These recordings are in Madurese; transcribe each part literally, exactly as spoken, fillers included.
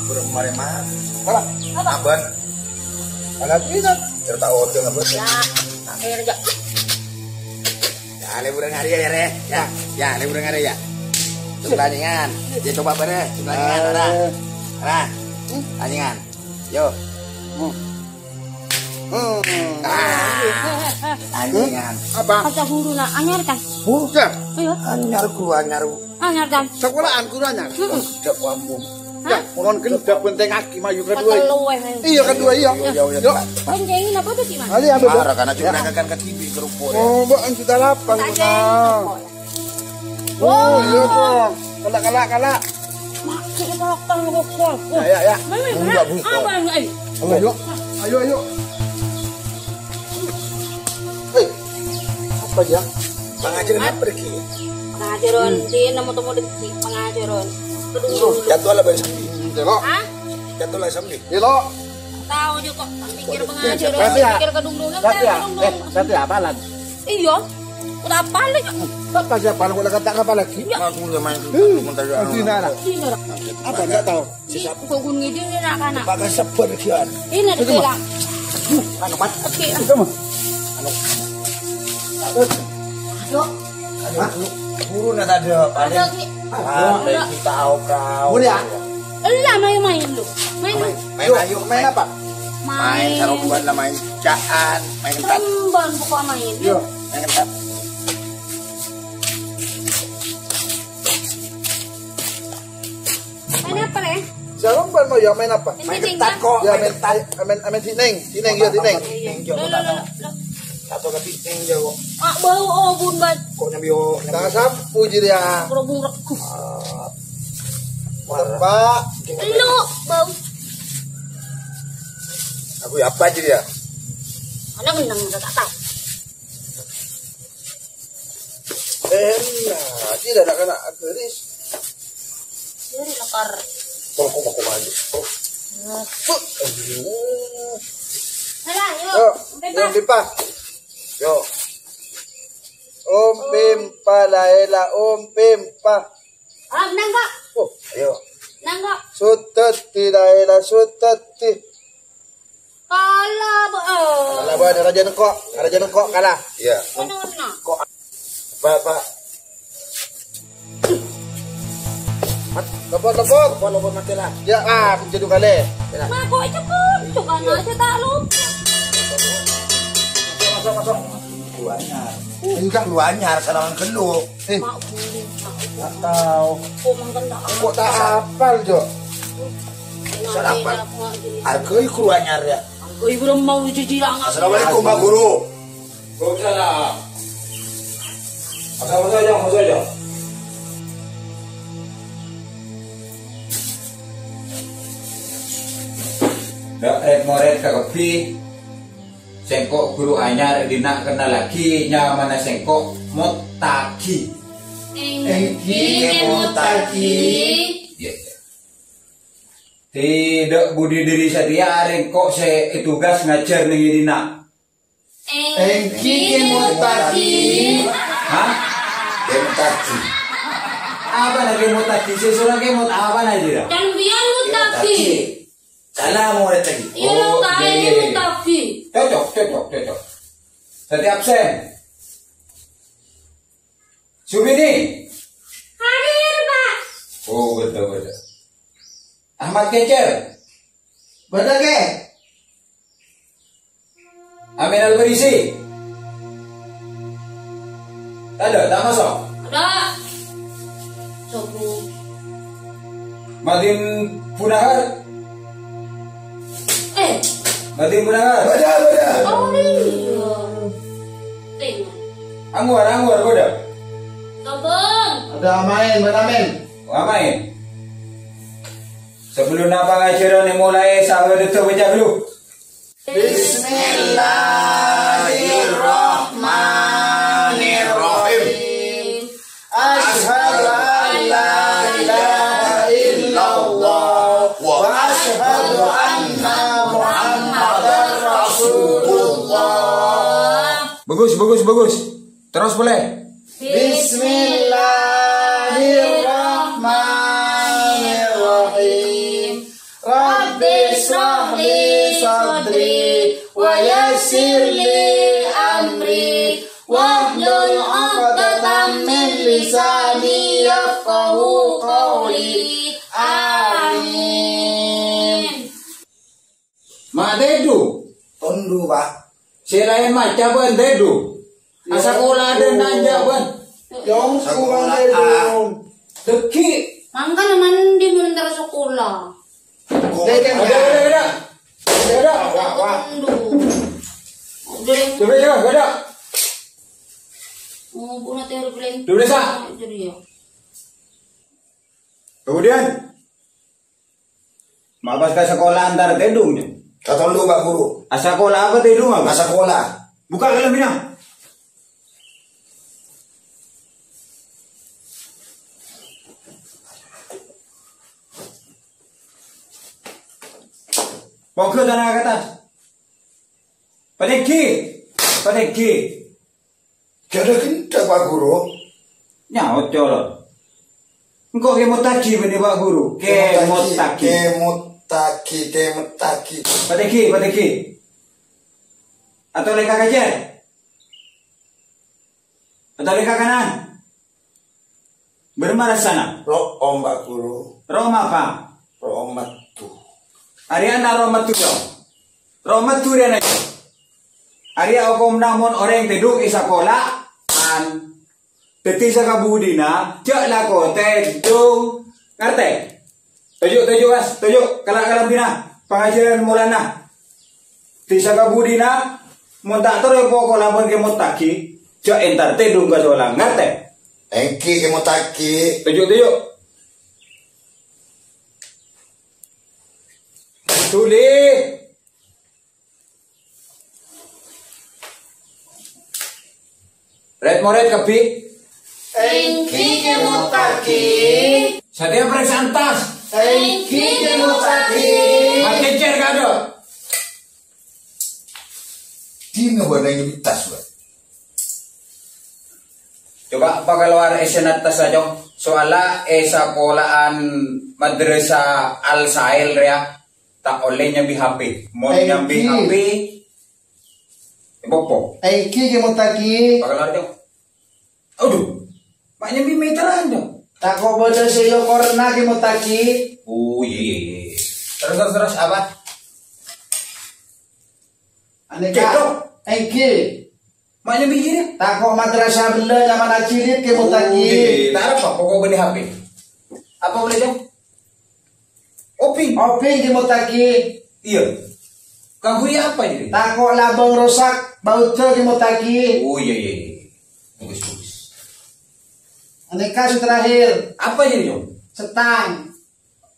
Mare, Mas. Apa? Abang. Anak kita. Cerita odong, Abang. Ya, akhirnya. Ya, liburan hari ya, ya, Re. Ya, ya, liburan hari ya. Coba tandingan. Ya, coba bare. Coba tandingan, ora. Eh. Ora. Tandingan. Yo. Hmm. Hmm. Ah. Tandingan. Apa? Kaca guru nak anyar kan? Bukan. Iya. Anyar guru anyar. Anyar kan? Sekolahan guru anyar. Heeh. Tidak kampung. Hah? Ya, mohon gendap benteng aki mayu kedua. Iya, kedua, iya. Iya, iya, iya. Yo. Bentengin apa tuh sih, Mas? Ali ambil. Marah karena cuma nangkakan ke T V kerupuk ya. Oh, mbok juta delapan. Tak ada yang kerupuk. Oh, iya, kok. Kalak, kalak, kalak. Mak, kita makan lu, kok. Ya, ya, ya. Mana, enggak, mana? Bukan. Apa, enggak, eh? Ayo, ayo. Ayo, ayo. Eh, apa ya? Pangajaran apa lagi? Pangajaran di nemu-temu di pangajaran. Kedua. Jadwal apa sambil? Delok. Hah? Jadwal apa sambil? Delok. Tahu juga kok, pikir pengajaran, berarti ya? Pikir kedungdungan, berarti ya? Kedungdung. Eh, berarti apalan? Iya. Udah apa lagi? Apa siapa? Aku udah kata apa lagi? Ya. Aku udah main. Hmm. Nanti nara. Iya. Apa enggak tahu? Ih, kok gun ngidil ni anak-anak? Pakai seber kian. Ini dia. Anu, Mat. Oke. Itu mah. Anu. Aduh. Hah? Guru na tadi paling. Ada, Ki. Ah, ada. Kita au-kau. Boleh ya? Elah, main-main lu. Main. Main, ayo, main apa? Main. Main saromban lah, main caan, main tat. Saromban bukan main. Yo. Main tat. Main apa, Le? Saromban mau ya main apa? Main ketak kok, ya, main ketak. Main, main, main sineng, sineng ya, sineng. Iya, iya. Lo, lo, lo, lo. Satu ke sineng ya kok. Ah, bau, oh, bun, ban. Kok nyambi, oh, nyambi. Tak sapu jadi ya. Burung-burung. Ah. Pak. Lo, bau. Aku ya apa jadi ya? Anak menang, tak tahu. Enak, tidak nak kena keris. Jadi lekar. Tolong kok aku maju. Oh. Nah. Fuh, aduh. Salah, yuk. Yuk, Om Pimpa. Yuk. Om Pimpa, laela, Om Pimpa. Ah, menang, Kak. Oh, ayo. Menang, Kak. Suteti, laela, suteti. Kalah, Bo. Kalah, Bo. Ada raja nengkok. Ada raja nengkok kalah. Iya. Mana, mana? Kok, Pak, Pak. Mat, lepon, lepon. Lepon, lepon, mati lah. Ya, ah, aku jadi kali. Ya lah. Nah, kok itu pun? Coba aja tak lupa. Masuk, masuk. Keluarnya. Enggak, keluarnya. Sarangan gelu. Eh. Mak buli, mak buli. Nggak tahu. Kok mangkana tak. Kok tak apal, Jo? Salah apal. Arga iku anyar ya. Arga iku mau cuci tangan. Assalamualaikum, Pak Guru. Waalaikumsalam. Masuk, masuk aja, masuk aja. Dak, red moret ka kebi. Sengko' guru anyar, dina kennalagi nyamana sengko' Mutaki. Enggi Mutaki. Iya. Tidak budi diri sadia, rengko' se tugas ngajar neng dina. Enggi Mutaki. Hah? Mutaki. Apa lagi Mutaki? Sesuatu lagi Mut apa lagi ya? Dan biar Mutaki. Salah murid lagi. Iya, oh, lo tahu iya, ini iya, iya. Mutafi. Cocok, cocok, cocok. Tadi absen. Subini. Hadir, Pak. Oh, betul, betul. Ahmad Kecil. Betul, Kek. Amin Al-Farisi. Ada, tak masuk? Ada. Sopo? Madin Bunahar. Eh. Madin Bunahar. Ada, ada. Oh, iya. Tengok. Anwar, Anwar, ada. Sopo? Ada Amain, mana Amain? Oh, Amain. Sebelum napa ngajaran mulai, sahabat itu baca dulu. Bismillahirrahmanirrahim. Asyhadu an la ilaha illallah wa asyhadu anna Muhammadar Rasulullah. Bagus, bagus, bagus. Terus boleh. Bismillahirrahmanirrahim. اشرح لي صدري ويسر لي أمري واحلل عقدة من لساني يفقهوا قولي. آمين. Ma' tèdung? Tondhu, Pak. Sè laèn maca bân tèdung. Asakola adâ' nanja' bân. Yong, sakola tèdung. Dâgghi'. Mangkana mandi mon entar sakola. Dâgghi'. Adâ', adâ', adâ'. Adâ'. Wah, wah. Tondhu. Coba, coba, adâ'. Oh, puna teori beleng. Dulu, Sa. Jadi ya. Kemudian, ma' pas ka sakola entar tèdung, ya? Katondhu, Pak Guru. Asakola apa tèdung apa? Asakola. Buka kalambhina. Pogghâ tana ka attas. Patèngghi. Patèngghi. Jhâ' ghânta, Pak Guru. Nyaot, Colo'. Engko' kè mottaghi bânnè, Pak Guru. Kè mottaghi. Kè mottaghi, kè mottaghi. Patèngghi, patèngghi. Atolè ka kajhâr. Atolè ka kanan. Bârâmma rassana? Ro'om, Pak Guru. Ro'om apa? Ro'om mattu. Arèya na ro'om mattu, yâ. Ro'om mattu rèya, na. Arèya okomma mon orèng tèdung è sakola, an. Dhâddhi sakabudina, jhâ' lako tèdung. Ngartè? Toju', toju', Mas, toju', kala-, kalambhina, pangajhârân molana. Dhâddhi sakabudina, mon ta' terro èpoko labân kè mottaghi, jhâ' entar tèdung ka sakola, ngartè? Èngghi kè mottaghi. Toju', toju'. Dhuli. Red-morèd kabbhi. Èngghi kè mottaghi. Satèya parèksa attas. Èngghi kè mottaghi. Makècèr kado. Dina bâdâ ngebitas, Pak. Coba pakalowar è senat attas, Cong. Soalla è sakola'an Madrasah Al-Sail rèya. Ta' ollè nyambi H P. Mon nyambi H P, èpopo. Èngghi kè mottaghi. Bakal ada. Aduh, ma' nyambi meteran dong. Tako' bâdâ sè èokorna kè mottaghi. Oh, iyâ, iyâ, iyâ. Terus, terus, terus, apa? Anèka. Cedok. Èngghi. Ma' nyambi jârèya? Tako' madrasah bellâ nyamana jilid kè mottaghi. Oh, iyâ, iyâ. Ta' arapa, pokok bânnè H P. Apa boleh, Cong? Oping. Oping kè mottaghi. Iyâ. Kaangghuy apa jârèya? Tako' labâng rosak, bâuddhâ kè mottaghi. Oh, iyâ, iyâ, iyâ. Bagus, bagus. Anèka sè terakhir. Apa jârèya, Cong? Setang.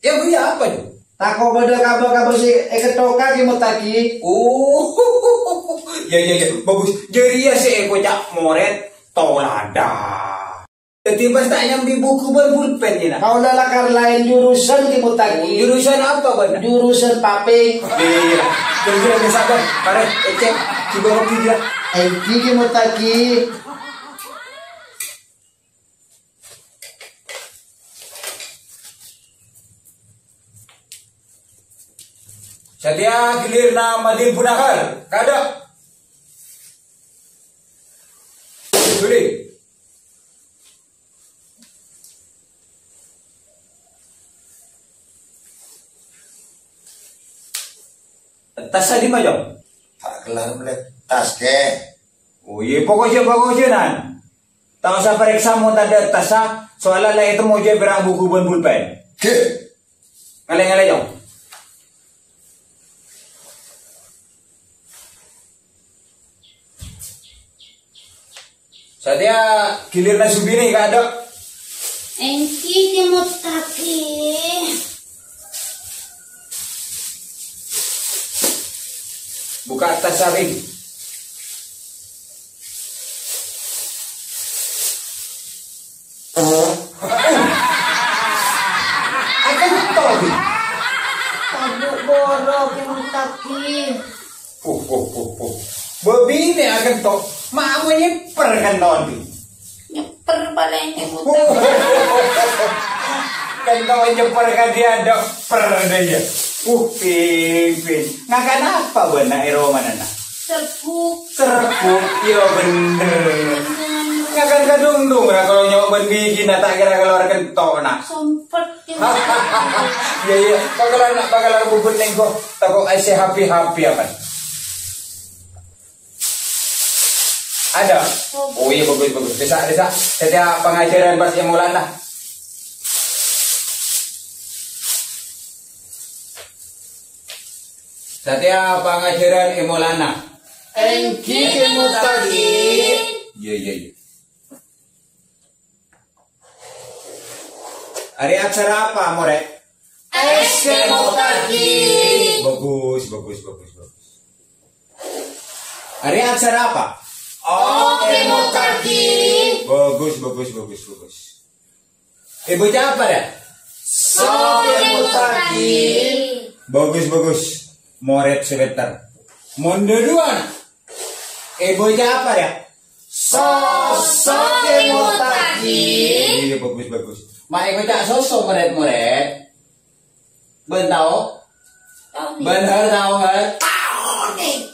Yâ, iyâ, apa, Cong? Tako' bâdâ kabâ-kabâ sè èkettoka kè mottaghi. Oh. Yâ, yâ, yâ. Bagus. Jârèya sè èkoca' morèd toladan. Dhâddhi pas ta' nyambi buku bân pulpen, yâ, na? Kaulâ lakar laèn jurusan kè mottaghi. Jurusan apa, bân? Jurusan papèng. Iyâ, iyâ. Jârèya, jârèya, sabbhân. Parè, ècèk. Coba ngopi, jârèya. Èngghi kè mottaghi. Satèya gilirna Madin Bunahar. Kada. Duli. Attassa dimma, Cong? Ta' kellar mellè attas, Kè. Oh, iyâ, pokok jâ, pokok jâ, nan. Ta' osa parèksa mon tadâ' attassa, soalla la ètemmo jâ pèra' buku bân pulpen. Kè. Ngalè-ngalè, Cong. Satèya gilirna Subini, kada. Èngghi kè mottaghi. Buka attassa, Bing. Akento, Bing. Tabuk boro kè mottaghi. Puh, puh, puh, puh. Bâbinè akento, ma' mo nyèpper kento, Bing. Nyèpper palèng kè mottaghi. Kento nyèpper ka dia dokter deh, ya. Uh, Pin, Pin. Ngakan apa bâ'na è romana, Na'? Serbuk. Serbuk, iyâ bhender. Ngakan kadhungdhung ra kalo nyo' bân bigina ta' kèra kalowar kento', Na'. Sompet. Iyâ, iyâ. Bhâkalan, Na', bhâkalan bubut nèng ko. Tako' esse happy-happy apa? Ada? Oh iyâ, bagus, bagus. Bisa, bisa. Satèya pangajhârân pas èmolana. Satèya pangajhârân èmolana. Èngghi, Kè Mutaqi. Iyâ, iyâ, iyâ. Arèya aksara apa, morèd? S, Kè Mutaqi. Bagus, bagus, bagus, bagus. Arèya aksara apa? O, Kè Mutaqi. Bagus, bagus, bagus, bagus. Èbâca apa, ya? So, Kè Mutaqi. Bagus, bagus. Morèd sè pinter. Mon dhâduwâ, èbâca apa, ya? So, so, Kè Mutaqi. Iyâ, bagus, bagus. Ma' èkoca'na soso, morèd-morèd. Bân tao? Tao, Nèng. Bân hâr tao, hâr? Tao, Nèng.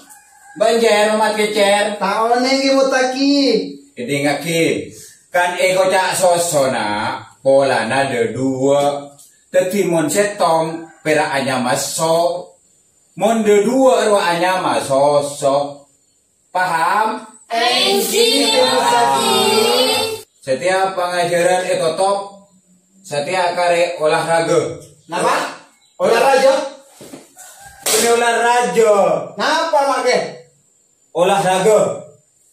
Bân cèr, Mat Kècèr? Tao, Nèng, Kè Mutaqi. Èdingngaghi. Kan èkoca' sosona, polana dhâduwâ. Dhâddhi mon sèttong, pèra' anyama so. Mon dhâduwâ rowa anyama soso. Paham? Èngghi, Kè Mutaqi. Satèya pangajhârân ètotop, satèya karè olahraga. Napa? Olahraga? Ini olahraga. Napa, Mak, Kè? Olahraga.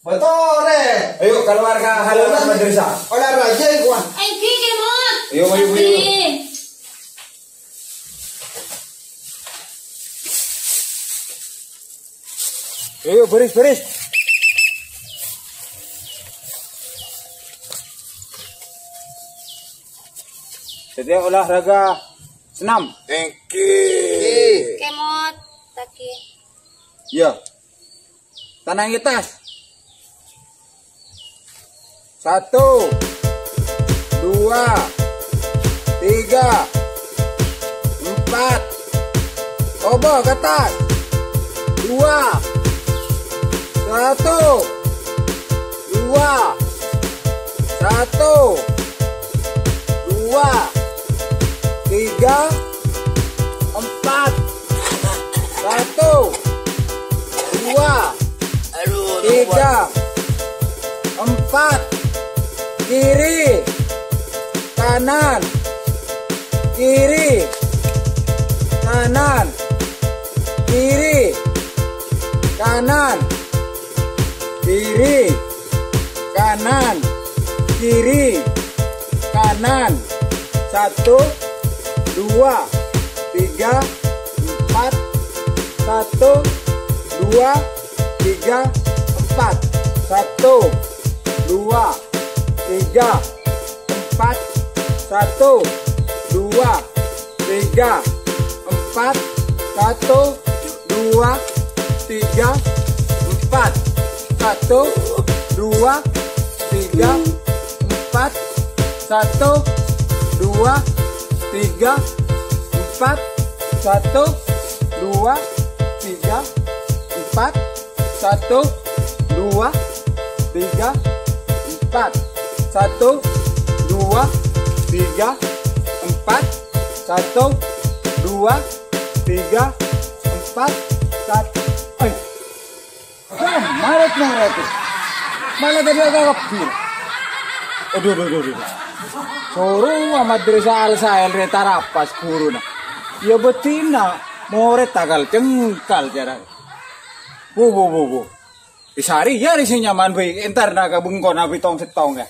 Betul, Rè. Ayo, keluar ke halaman madrasah. Olahraga, iku, Wan. Èngghi, Kè Mut. Ayo, ayo, ayo. Èngghi. Ayo, baris, baris. Satèya olahraga senam. Èngghi. Kè Mut, Taqi. Iya. Tanang è attas. Satu, dua, tiga, empat. Obâ ka attas. Dua. Satu. Dua. Satu. Dua. Tiga. Empat. Satu. Dua. Tiga. Empat. Kiri. Kanan. Kiri. Kanan. Kiri. Kanan. Kiri. Kanan. Kiri. Kanan. Satu, dua, tiga, empat. Satu, dua, tiga, empat. Satu, dua, tiga, empat. Satu, dua, tiga, empat. Satu, dua, tiga, empat. Satu, dua, tiga, empat. Satu, dua, tiga, empat. Satu, dua, tiga, empat. Satu, dua, tiga, empat. Satu, dua, tiga, empat. Satu, dua, tiga, empat. Satu. Ai. Maret, maret. Malah tadi agak kebir. Aduh, aduh, aduh, aduh. Soro madrasah Al-Sail rè tarapas ghuruna. Iyâ bhâdhina, morèd takal cengkal jârâ. Wo, wo, wo, wo. Isari ya rè sè nyaman bhâi, entar na ka bengkona bi' tong-settong ya.